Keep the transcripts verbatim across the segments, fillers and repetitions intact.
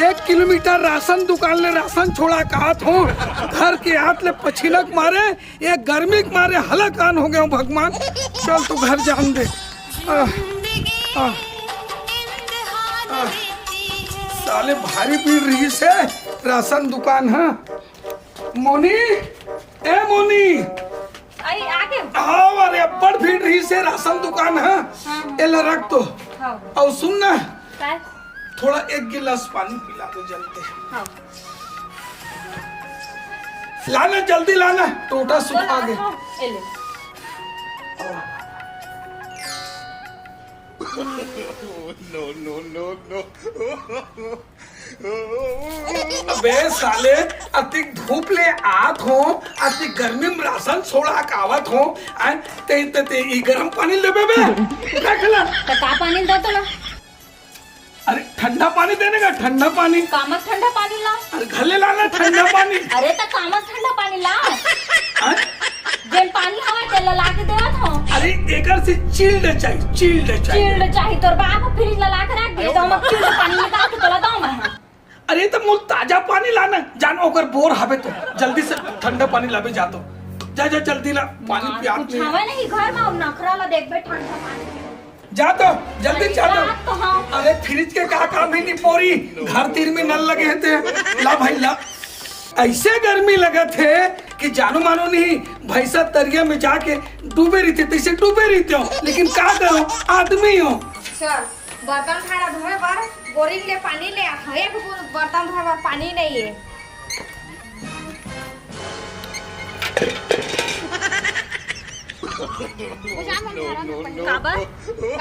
एक kilometre ration दुकान ले राशन छोड़ा के आत हों, घर के आत ले पछिनक मारे, ये गर्मी के मारे हलाकान हो गया हूँ भगवान। चल तू घर जान दे। आह, आह, आह। साले भारी भीड़ रहिसे राशन दुकान ह। मोनी, ए मोनी। आई, आ गए? हाँ, अरे अब्बड़ भीड़ रहिसे राशन दुकान ह। हाँ, हाँ। एला रख तो। हाँ। अउ सुन ना, काय? थोड़ा एक गिलास पानी पिला दो जल्दी। हाँ। लाना, जल्दी लाना, टोटा सुखा गे। हाँ, ए ले। No, no, no, no। अबे साले, अतिक धूप ले आत हों, अतिक गर्मी में राशन छोड़ा के आवत हों, आय, ते, ते, ते, ई गरम पानी लेबे बे? रख ला। त का पानी ल दो तोला? अरे ठंडा पानी देने का, ठंडा पानी। कामक ठंडा पानी ला। अरे घर ले लाना ठंडा पानी। अरे त कामक ठंडा पानी ला। हाँ? जेन पानी हवय तेला ला के देवत हों। अरे एकर से chilled चाहिए, chilled चाहिए। Chilled चाहिए तोर बाप फ्रिज ला ला के रख दे, त हम chilled पानी निकाल के तोला दो मैं। अरे त मोला ताजा पानी लाना, जान ओकर बोर हवे तो जल्दी से ठंडा पानी लाबे जा तो। जा, जा जल्दी ला, पानी पिया कुछ हवे नहीं घर में, नखरा ला देखबे ठंडा पानी। जा तो, जल्दी अरे जा तो। जा तो हाँ। अरे फ्रिज के का काम है निपोरी, घर तीर में नल लगे हैं ते। ला भाई ला। ऐसे गर्मी लगत हे कि जानो मानो नहीं, भैंसा तरिया में जाके डूबे रहिथे, तैसे डूबे रहिथे हो। लेकिन का करो, आदमी हो। चल, बर्तन भाड़ा धोए बर बोरिंग ले पानी ले आत हव। एक बूंद बर्तन धोए बर पानी नहीं है। बुझा मन भरा था पहले। काबर?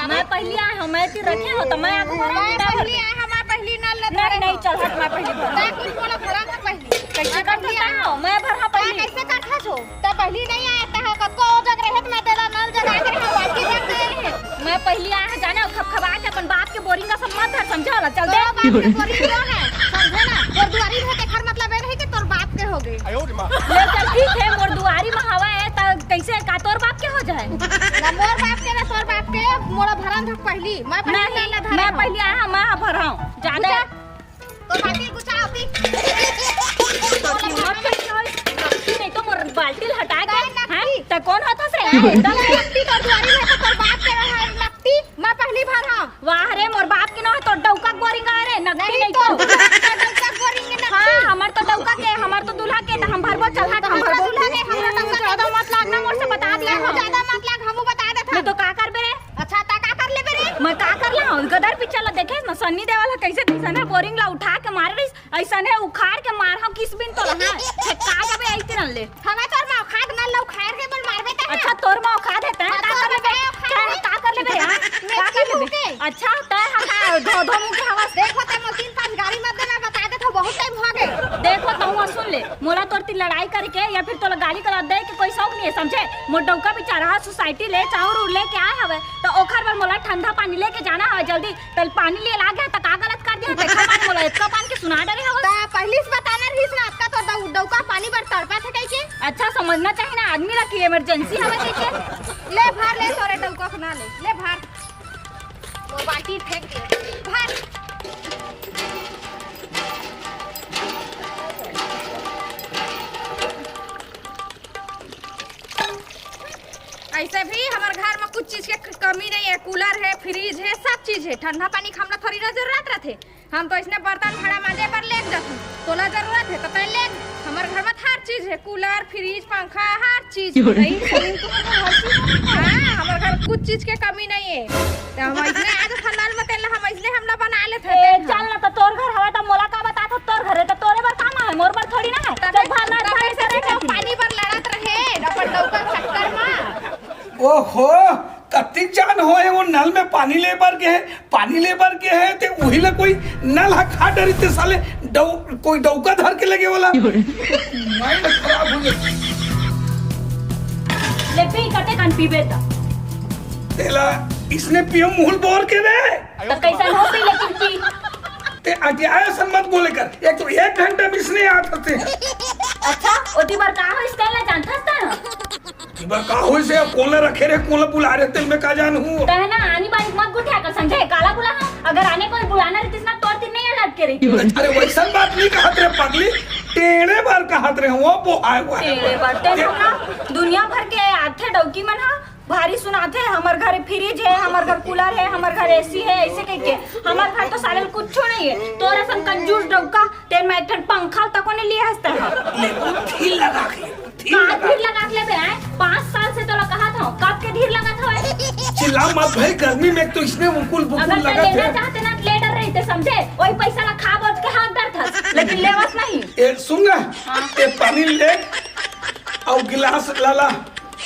मैं पहली आए हूँ, मैं ती रखे हो तो मैं आगू भरा मैं पहली आए, हमार पहली नल ले नहीं, धरे नहीं, हो। चल हट, मैं पहली भरा। मैं कुछ बोला भरा था पहली। कैसे मैं कर पहली सकता आए। हूँ? मैं भरा पहली। कैसे कर था छो? तो पहली नहीं आए, तो कतको ओ जग रहे तो मैं तेरा नल जगा के रहा, बाल्टी रख दे रहे। मैं पहली आए हूँ, जाने हो, खपखपा के अपन बाप के बोरिंग का सम्मान धर, समझे वाला, चल दे। तोर बाप के बोरिंग जो है, समझे ना? तोर दुआरी में तेखर मतलब ये नहीं कि तोर बाप के हो गए। ले चल, ठीक है, मोर दुआरी में हवा है, त कैसे का तोर बाप के हो जाए? ना मोर बाप के, ना तोर बाप के, मोला भरन धक पहली। मैं पहली नहीं, नल ले धरे मैं हूँ। पहली आए हूँ, मैं भराऊँ। ज्यादा पूछा? तो बाल्टी गुचा होती। नहीं तो मोर बाल्टी हटा के, नहीं, हैं? नकटी। त कौन होता से? नहीं, एकदम नकटी तो दुआरी में तो तोर बाप के रहा है, नकटी। मैं पहली भराऊँ। वाह रे, मोर बाप के ना तो डौका बोरिंग आ रे, नकटी नहीं नहीं तो। तो। डौका बोरिंग है, नकटी। हाँ, हमर तो डौका के, हमर तो दूल्हा के, त हम भरबो, चल हट, हम हमरा भरबो। दूल्हा के, हमरा डौका ज्यादा मत लाग ना, मोर से बता दिया। ज्यादा मत लाग, हमू बता देत नहीं हन। तो का करबे रे? अच्छा, ता का कर लेबे रे? मैं का कर ला? गदर पिक्चर ला देखे ना, सन्नी देओल ह कैसे तैसने बोरिंग ला उठा के मारे रहिस, ऐसने उखाड़ के मारहूँ किस बिन तोला, हाँ? फेंका जाबे आई तिरन ले। हमें तोर में औकात ना लो, उखाड़ के बोल मारबे ते। अच्छा, तोर में औकात है, तैं हाँ, का तोर कर लेबे? में औकात तैं है। का कर लेबे, हाँ? मैं का कर की लेबे? मुंह के? अच्छा, तैं हम का धो धो मुंह के हवस। देखो, तैं मोर तीन पांच गाली मत दे, मैं बता देत हूँ, बहुत टाइम हो गए। देखो, तहूँ सुन ले, मोला तोर ती लड़ाई करके या फिर तोला गाली गलौज दे के कोई शौक नहीं है, समझे? मोर डौका बेचारा ह सोसाइटी ले चाउर उर लेके आए हवे, त ओखर बर मोला ठंडा पानी लेके जाना हवे जल्दी। तल पानी लिए लागे त का गलत कर दिया? देखा पानी मोला इतना पानी के सुना डरे हवे। त पहली से बताना रहिस ना, अतका तो डौ-, डौका पानी बर तड़पा थे कहिके। अच्छा समझना चाहिए ना आदमी ला कि इमरजेंसी हवे कहिके। ले भर ले, तोरे डौका के ना ले, ले भर। वो बाल्टी फेंक दे, भर। ऐसे भी हमर घर में कुछ चीज के क-, कमी नहीं है। कूलर है, फ्रिज है, सब चीज है। ठंडा पानी के हमला थोड़ी ना जरूरत रहते। हम तो इसने बर्तन भाड़ा मांजे पर लेके जाथन। तोला जरूरत है तो तैं ले। हमर घर में हर चीज है, कूलर, फ्रिज, पंखा, हर चीज है। सही, सही, तो हर चीज है। हाँ, हमर घर कुछ चीज के कमी नहीं है। त हम अइसने आज खंडाल में तेल हम अइसने हमला बना लेत ए, हन। चल ना, त तोर घर हवय, त मोला का बता, त तोर घर हे, त तोरे बर काम आहे, मोर बर थोड़ी ना है। तबे, चल, भार, भार, तबे भार, से भार, तो भार। पानी बर लड़त रहे, अपन डौका चक्कर में। ओहो, कतिक जान होए, वो नल में पानी ले बर गे हे, पानी ले बर गे हे, ते उही ला कोई नल हा खा डरी, ते साले डौ-, कोई डौका धर के लगे वाला। Mind खराब हो गया। ले पी, कते कन पीबे त। तेला इसने पियो मुहुल बोर के रे। त कैसन हो पी लेकिन पी। ते अटियाए असन मत बोले कर। एक तो एक घंटा में इसने आत हते। अच्छा, ओती बर का हो इसका ला जानथस त? ओती बर का होइस हे, कोन ला रखे रे, कोन ला बुला रे, तेल में का जान हूँ। तहे ना आनी बानी मत गुठिया कर समझे, काला बुला हम। अगर आने कोई बुलाना रहतीस ना, तोर तीर नहीं अलग के। अरे वैसन बात नहीं कहत रे पगली, टेढ़े बर कहत रे, वो बोहाय हुआ है। टेढ़े बर, तेन ना दुनिया भर के आथे डौकी मन हा, भारी सुनाथे, हमर घर फ्रिज है, हमर घर कूलर है, हमर घर एसी है, ऐसे कह के। हमर घर तो साले कुछ नहीं है। तोर असन कंजूस डौका, तेन में एक ठन पंखा तको नहीं लिया हस तैं। ले, वो धीर लगा के ले, धीर कहाँ लगा धीर के। लगा के लेबे, आय? पाँच साल से तोला कहत हूँ, कब के धीर लगत हवे? चिल्ला मत भाई, गर्मी में तो इसमें उकुल बुकुल अगर तैं लगत लेना है। चाहते ना, ले डर रही थे, समझे? वही पैसा ला खा बोच के हाथ डर था, लेकिन लेवत नहीं। ए, सुन ना, हाँ। ए, पानी ले, अउ गिलास लाला,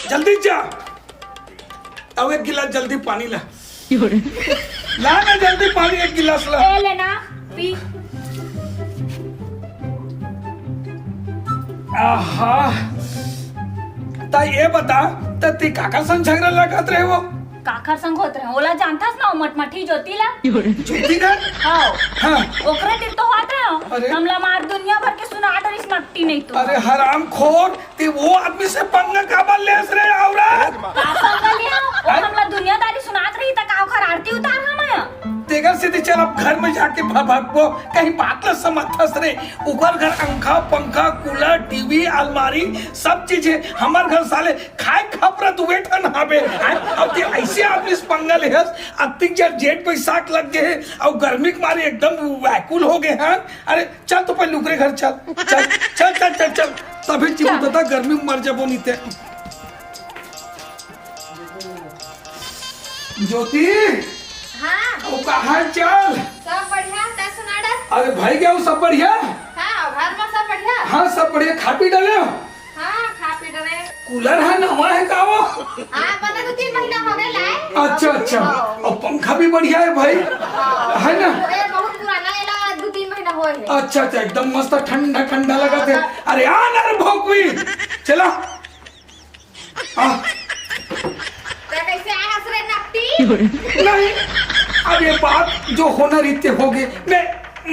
जल्दी जा। अउ एक गिलास जल्दी पानी ला। ला ना जल्दी पानी, एक गिलास ला। ए लेना, पी। आहा, त ये बता, त ती काकर संग झगड़ा लगत रहे वो? काकर संग होत रहे? ओला जानथस ना, ओ मटमठी ज्योति ला? ज्योति ना? हाँ। हाँ। ओकरे तीर तो होत रहे हो। अरे। हमला मार दुनिया भर के सुना डरिस नकटी नहीं तो। अरे हरामखोर, ते वो आदमी से पंगा काबर लेस रे औरत? का पंगा लिया? वो हैं? हमला दुनियादारी सुनात रही त का ओखर आरती उतार हम आया? तेकर सेती चल अब घर में जाके भ-, भगबो, कहीं बात ल समझथस रे। ओकर घर अंखा, पंखा, कूलर, टीवी, अलमारी, सब चीज है। हमर घर साले खाए खपरा दुए ठन हाबे। हैं? अब ते ऐसे आदमी से पंगा लेहस, अतिक जर जेठ बैसाख लग गए है, अउ गर्मी के मारे एकदम व्याकुल हो गए हैं। अरे चल तो पहले ओकरे घर चल, चल, चल, चल, चल, चल। तभी चिमू चल। दादा गर्मी में मर जाबो नीते। ज्योति, हाँ। वो कहाँ चल? सब बढ़िया, तै सुना डर? अरे भाई क्या वो सब बढ़िया? हाँ, घर में सब बढ़िया? हाँ, सब बढ़िया। खा पी डाले हो? हाँ, खा पी डरे। कूलर है, नवा है का वो? हाँ, बने दो तीन महीना हो गए लाए। अच्छा, अच्छा। हाँ। और पंखा भी बढ़िया है भाई, हाँ। है ना? ये बहुत पुराना, एला दो तीन महीना हो है। अच्छा, अच्छा, एकदम मस्त ठंडा ठंडा लगा थे। हाँ। अरे आ ना रे भोकवी, चला। आ। तो कैसे आया हस रे नकटी? नहीं, अब ये बात जो होना रीते हो गए, मैं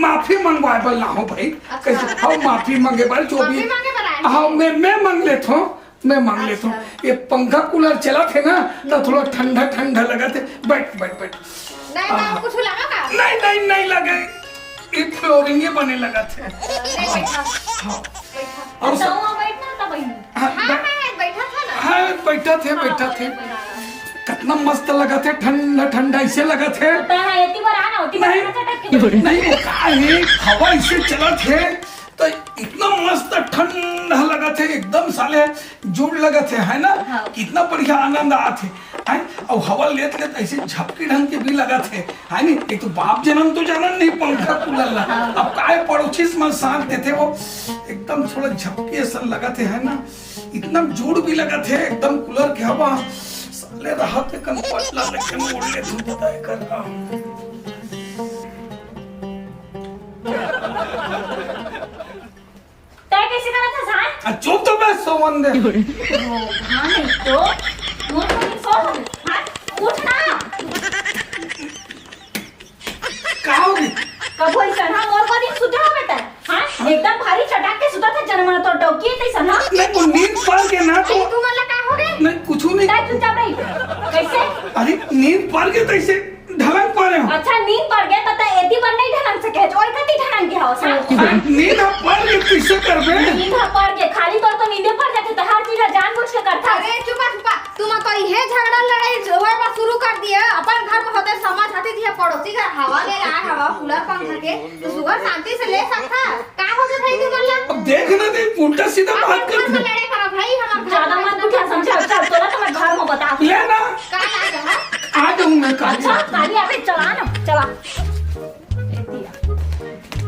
माफी मंगवाए बर ना हो भाई। अच्छा। कैसे? हाँ, माफी मांगे बर जो माफी भी मांगे बर आए? हाँ, मैं, मैं मांग लेता हूँ, मैं मांग लेता हूँ। अच्छा। ये पंखा कूलर चला थे ना, तो थोड़ा ठंडा ठंडा लगा थे। बैठ, बैठ, बैठ। नहीं, हाँ। तो कुछ लगा का? नहीं, नहीं, नहीं लगे। ये फ्लोरिंग ये बने लगा थे। नहीं, बैठा। हाँ। बैठा। और अच्छा, सब वहाँ बैठना था बहन। हाँ, हाँ, बै-, मैं बैठा था ना। हाँ, बैठा थे, हाँ, बैठा थे। बैठा। कितना मस्त लगा थे, ठंडा ठंडा ऐसे लगा थे। पता है, इतनी बार आना होती, नहीं। बार आना था, नहीं, वो का है, हवा ऐसे चला थे, तो इतना मस्त ठंडा लगा थे, एकदम साले जोड़ लगा थे, है ना? हाँ। कितना बढ़िया आनंद आ थे, है? और हवा लेत लेत ऐसे झपकी ढंग के भी लगा थे, है नी? एक तो बाप जन्म तो जानन नहीं पंखा कूलर ला। हाँ। अब काय पड़ोसी से मन साथ देते वो, एकदम थोड़ा झपकी ऐसा लगा थे, है ना? इतना जोर भी लगा थे, एकदम कूलर के हवा, साले रहा थे कन पटला लेके मोड़ ले तू बताए कर रहा। तय कैसे करत हस, हाँ? आ, चुप तो बे, सोवन दे। ओ, हाँ, नहीं तो। मोर को नहीं सो, हाँ, उठ ना। का हो गई? कब होई सन, हाँ, मोर को दिन सुते हो बेटा? हाँ? एकदम भारी चटाक के सुता था, जन्मा तो डौकी है तैसन, हाँ? नहीं, वो नींद पड़ के ना तो। अरे, तू मतलब का हो गए? नहीं, कुछ नहीं। तय चुपचाप रही। कैसे? अरे, नींद पड़ के तैसे ढलक पा रहे हो। अच्छा, नींद पड़ गया तो तय एती पर नहीं ढलक सके, जो कति ढलक गया हो, हाँ? अरे, नींद ह पड़ के कैसे करबे? नींद ह पड़ के, खाली तोर तो नींदे पड़ जाथे, तो हर चीज जानबूझ के करथा। अरे, चुपा, चुपा। तुम तो इहे झगड़ा लड़ाई जोहर पर शुरू कर दिए। अपन घर में होते समझ आती थी, पड़ोसी घर हवा ले लाए, हवा कूलर पंखा के, तो सुगर शांति से ले सकता। का हो गया भाई तुम लोग? अब देख ना, देख उल्टा सीधा अब बात घर में करते। लड़े करो भाई, हमारे घर ज्यादा में मत पूछा, समझा? चल, तोला तो मैं घर में बता। ले ना। का लाए रहा? आ जाऊँ मैं काली। अच्छा, काली अबे चला ना, चला।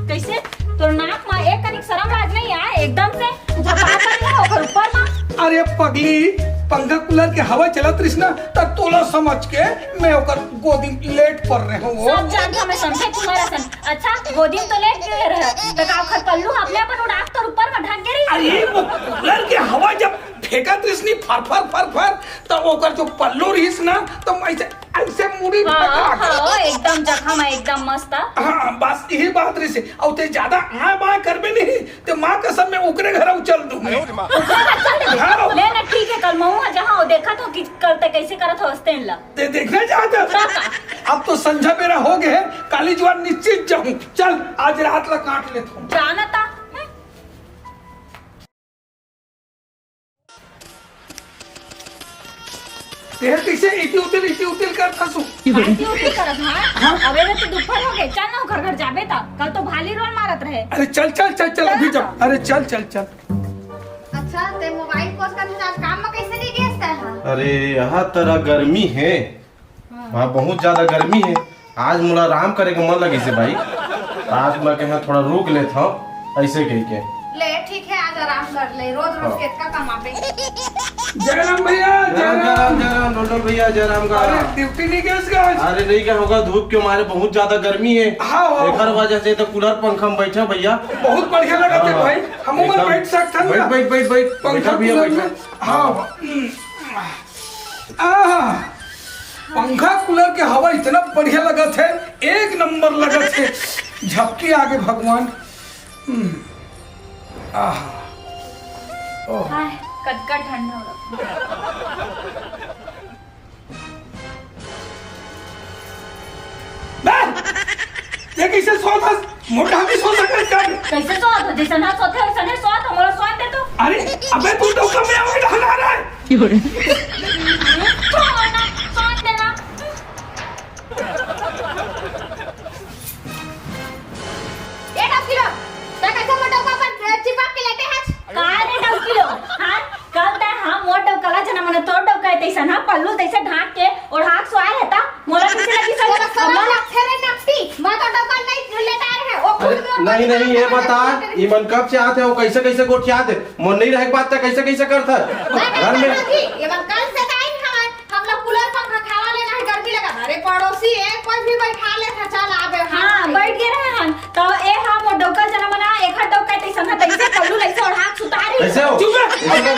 कैसे? तोर नाक मा एक कनिक शरम लाज नहीं आय? एकदम से झपाट लगे ना ओकर ऊपर मा। अरे पगली, पंखा कूलर के हवा चलत रहिस ना, त तोला समझ के मैं ओकर गोदी में लेट पर रहे हूँ। सब जानथों मैं समझे तुम्हारा सन। अच्छा, गोदी में तो लेट गए रहे, त का ओकर पल्लू अपने अपन उड़ाक तोर ऊपर मा ढक गए रही? अरे वो कूलर के हवा जब फेंकत रहिस नी फर फर फर फर, त ओकर जो पल्लू रहिस ना, त मैं ऐसे ऐसे मुड़ी हाँ, फटाक। हाँ, एकदम जखम है, एकदम मस्त। हाँ, बस यही बात रहिसे। अउ ते ज्यादा आय बाय करबे नहीं, ते माँ कसम मैं ओकरे घर अउ चल दूँ। ओकरे घर चल देबे? हाँ। ले ना, ठीक है, कल महूँ ह जहाँ हो, देखत हो कि कल ते कैसे करत हो अस्तेन ला। ते देखना चाहत हस? हाँ। अब तो संझा बेरा हो गए है, काली जुआर निश्चित जाहूँ। चल, आज रात ला काट लेत हूँ। जाना ता। तेहर कइसे इति उतिल, इति उतिल करत हसु? इति उतिल करत हस? हाँ। अबे रे, तो दुपहर हो गए, चल ना ओकर घर जाबे त। कल तो भाली रोल मारत रहे। अरे चल, चल, चल, चल, अभी चल। जब, अरे चल, चल, चल। अच्छा, ते मोबाइल कोस करत हस, आज काम में कैसे नहीं गेस तै हा? अरे, यहाँ तरह गर्मी है। हाँ। वहाँ बहुत ज्यादा गर्मी है। आज मोला आराम करे के मन लगिस हे भाई, आज मैं कहा थोड़ा रुक लेत हूँ, ऐसे कह के। ले, ठीक है, आज आराम कर ले, रोज रोज हाँ। केतका कमाबे। जय राम भैया, जय जय राम, राम। जय राम, डोडल भैया, जय राम का। अरे, ड्यूटी नहीं गए इसका आज? अरे, नहीं गए होगा, धूप के मारे बहुत ज्यादा गर्मी है। हाँ, हाँ। एकर वजह से तो कूलर पंखा में बैठे भैया। बहुत बढ़िया लगा हाँ, थे हाँ। भाई, हम ऊपर एकदम। बैठ सकते हैं बैठ, ना? बैठ, बैठ, बैठ। पंखा बैठा भैया, कूलर बैठा। में। हाँ। हम्म। आह, पंखा कूलर के हवा इतना बढ़िया लगत है, एक नंबर लगत है। झपकी आगे भगवान। हम्म, आह, ओह। हाय, कतका ठंडा हो रहा। बे, ये कैसे सोत हस? मोटा भी सो सकत का? कैसे सोत हो? जैसे ना सोते हो, वैसे नहीं सोत हो। मोला सोन दे तो। अरे, अबे तू डौका में आवे ढला रहा है। छोड़ ना, सोन दे ना। ए डौकी लो, तै कैसे मोर डौका पर चिपक के लेटे हस? का रे डौकी लो? हाँ? कल तै हाँ मोर डौका ला जना मने तोर डौका है तैसन हाँ पल्लू तैसे ढांक के ओढ़ाक सोए रहता, मोला कैसे लगी सर? तोला समझ लगथे रे नकटी, मैं तो डौका नहीं लेटा रहे, ओ खुद अरे, मोर नहीं, डौका नहीं, ये लेटा बता, रहे। ई मन कब से आते हो, कैसे, कैसे गोठियाते? मोर नहीं रहे के बात तै कैसे, कैसे करता? मैं घर में नहीं करती, ये मन कल से टाइम है। हम लोग कूलर पंखा खावा लेना है, गर्मी लगा। अरे पड़ोसी है, कोई भी बैठा ले था, चल आबे, हाँ, हाँ। बैठ गए रहे हन। तो ए हा मोर डौका जना मना, एक हाथ डौका तैसन हा, तैसे पल्लू लैसे ओढ़ा सुता रही। कैसे हो? चुप रह।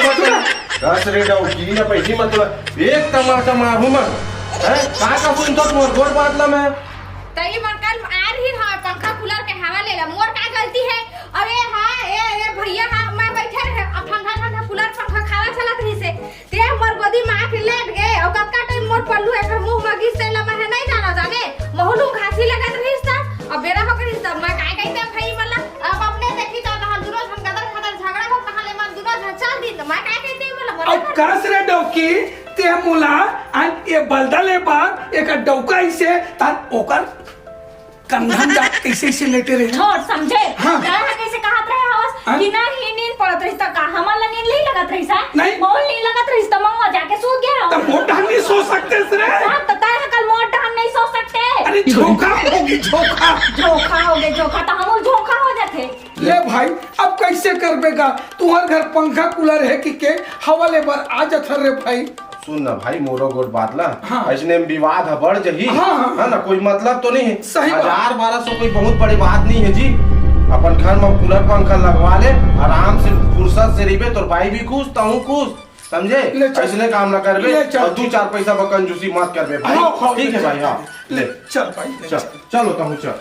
चुप रह। दस रे डौकी, ना पैसी मतलब, एक तमाचा मारू मैं। हैं? का का सुन तो तुम्हार गोड़ बात ला मैं? तई मन कल आ रही ना, पंखा कूलर के हवा ले ला। मोर का गलती है? अरे हाँ, ए, ए भैया हाँ, मैं बैठे रहे, अब ठंडा ठंडा कूलर पंखा खावा चलत रही से। ते मोर गोदी में आके लेट गे, अउ कतका टाइम मोर पल्लू एकर मुंह में गिस, तेला मैं नहीं जाना जाने। महू ल घांसी लगत रहिस त, अब बेरा हो गिस त, मैं काय कहिते भाई, मतलब, अब अपने देखी त, तहां दुनो झन गदर खदर झगड़ा हो, कहां ले मन दुनो झन चल दी, त मैं काय कहिते, मतलब, अब कस रे डौकी, ते मोला, अन ये बलदा ले बार, एक डौका इसे, तार ओकर कंधा म जाके कइसे, कइसे लेटे रहे? छोड़, समझे? हाँ। तैं ह कइसे कहत रहे हवस हाँ? कि ना ही नींद पड़त रहिस त का हमन ला नींद नहीं लगत रहिस, हाँ? नहीं। मोर नींद लगत रहिस त मउआ जाके सूत गए हो। त मोर डहन नहीं सो सकते रे? हाँ, त तैं ह कल मोर डहन नहीं सो सकते। अरे झोंका होगी, झोंका। झोंका हो गए, झोंका त हमन झोंका हो जाथे। ले भाई, अब कइसे करबे गा? तुहर घर पंखा कूलर है कि के हवा ले बर आ जाथन रे भाई। सुन ना भाई, मोरो गोठ बात ला। हाँ। अइसने में विवाद ह बढ़ जही। हाँ, हाँ। है ना, कोई मतलब तो नहीं है। सही बात। हजार बारह सौ कोई बहुत बड़ी बात नहीं है जी। अपन घर में कूलर पंखा लगवा ले, आराम से फुर्सत से रहिबे, तोर भाई भी खुश, तहूँ खुश, समझे? ले चल। अइसने काम ना करबे ले चल। और दू चार पैसा पर कंजूसी मत करबे भाई। हाँ, हाँ, ठीक ले है चल। भाई, हाँ। ले। चल भाई, ले चल, चल। चलो तहूँ चल।